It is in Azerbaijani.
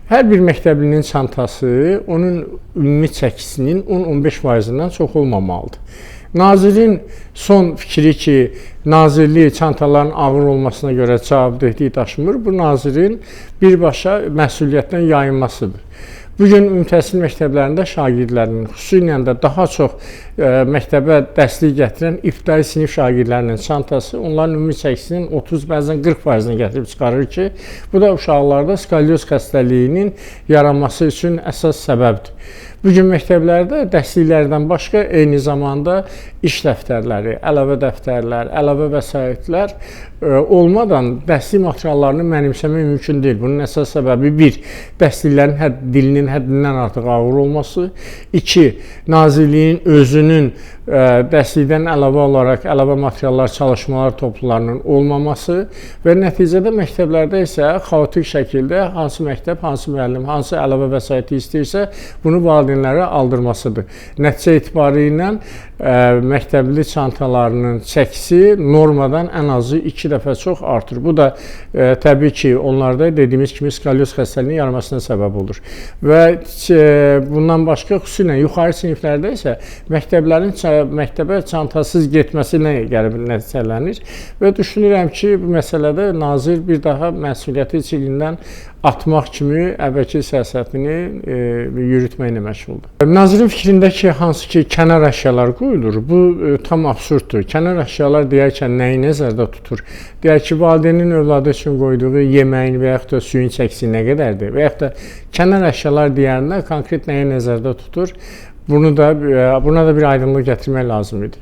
Hər bir məktəblinin çantası onun ümumi çəkisinin 10-15 faizindən çox olmamalıdır. Nazirin son fikri ki, nazirlik çantaların ağır olmasına görə cavabdehlik daşımır, bu nazirin birbaşa məsuliyyətdən yayınmasıdır. Bu gün ümumi təhsil məktəblərində şagirdlərin, xüsusilə də daha çox məktəbə dərslik gətirən ibtidai sinif şagirdlərinin çantası onların ümumi çəkisinin 30, bəzən 40%-ni gətirib çıxarır ki, bu da uşaqlarda skalyoz xəstəliyinin yaranması üçün əsas səbəbdir. Bu gün məktəblərdə dərsliklərdən başqa eyni zamanda iş dəftərləri, əlavə dəftərlər, əlavə vəsaitlər olmadan dərslik materiallarını mənimsəmək mümkün deyil. Bunun əsas səbəbi bir, dərsliklərin dilinin həddindən artıq ağır olması, iki, nazirliyin özünün dərslikdən əlavə olaraq əlavə materiallar, çalışmalar toplularının olmaması və nəticədə məktəblərdə isə xaotik şəkildə hansı məktəb, hansı müəllim, hansı əlavə vəsaiti istəyirsə, bunu valideynlərə aldırmasıdır. Nəticə etibarı ilə məktəbli çantalarının çəkisi normadan ən azı 2 dəfə çox artır. Bu da təbii ki, onlarda dediyimiz kimi skalyoz xəstəliyinin yaranmasına səbəb olur. Və bundan başqa xüsusilə yuxarı siniflərdə isə məktəblərin məktəbə çantasız getməsinə gəlib nəticələnir və düşünürəm ki, bu məsələdə nazir bir daha məsuliyyəti çiynindən atmaq kimi əvvəlki siyasətini yürütməklə məşğuldur. Nazirin fikrində ki, hansı ki, kənar əşyalar qoyulur, bu tam absurddur. Kənar əşyalar deyərkən nəyi nəzərdə tutur? Deyək ki, valideynin övladı üçün qoyduğu yeməyin və yaxud da suyun çəkisi nə qədərdir? Və yaxud da kənar əşyalar deyəndə konkret nəyi nəzərdə tutur? Bunu da buna da bir aydınlıq gətirmək lazım idi.